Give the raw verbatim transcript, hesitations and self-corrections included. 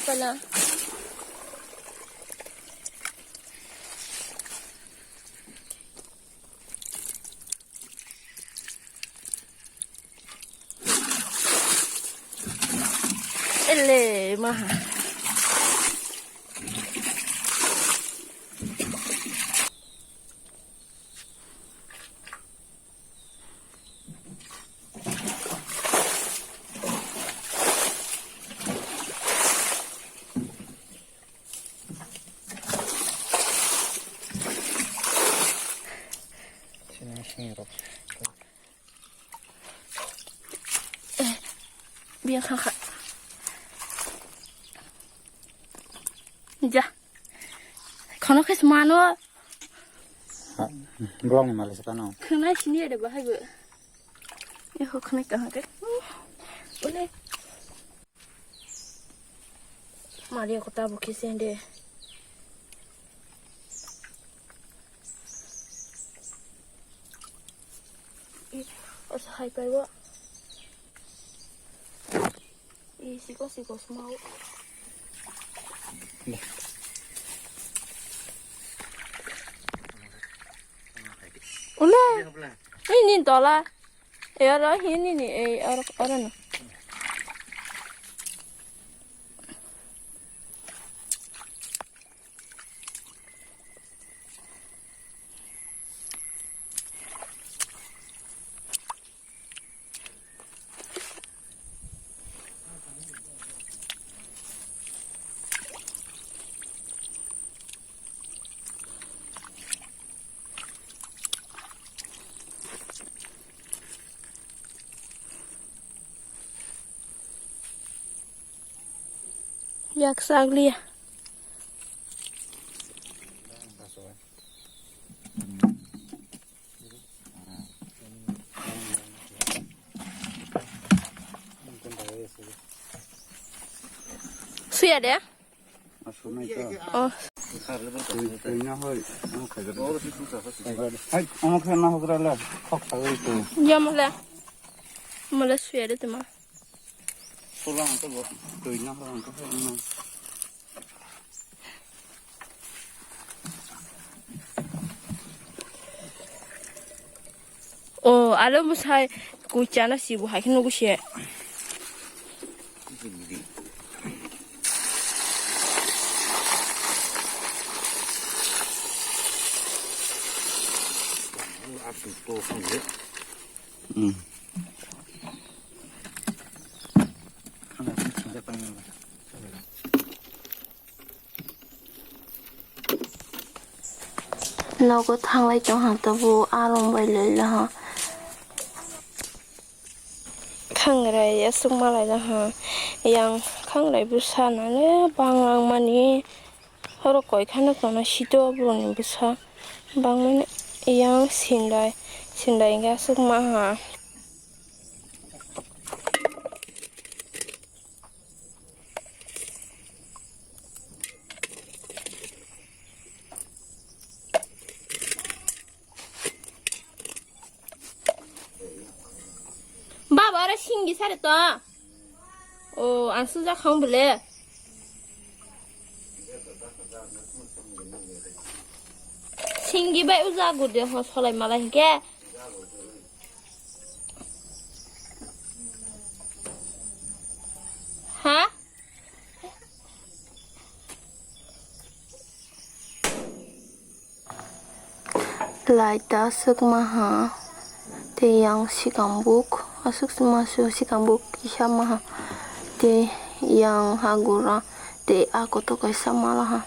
Wala. Ele maha. Biya kha kha. Ja. Khono khes mano. Ha, bolong ni mali sa tano. Khna sini ada bahai bo. Eho khna ka hake. Ole. Mali ko ta bo kisen de. Asa hai pai bo. Ih, sikos, sikos mau. Ule. Ini tola. Eh, aro ini ni, eh, aro, aro no. Yak saglia. Suya de? Oh. Hai, omo khe na hogra le, khok sagwi tu. Ya mole. Mole suya de tuma. Sula ang to bo, twi na ho ang to ho na. O, alo bwsai kuchana sibo hai khe nugo se. Hmm. Nogo thanglai tong ha, tabuk arong bai loi laha. Khangrai aswk malai laha. Yang khangrai bwsa nane bang langmani. Oro koi kheno kono sito borokni bwsa. Bangmani yang sindai, sindai hwnkhe aswk maha. Baba, oro singi sare to. O, ang sujak kha bole. Singi bai uja gurde ho solai malai hingke. Ha? Light ta aswk maha, tei yang sikang buk, aswk ma sikang buk kisa maha, tei yang ha gura, tei a kotor kaisa malaha.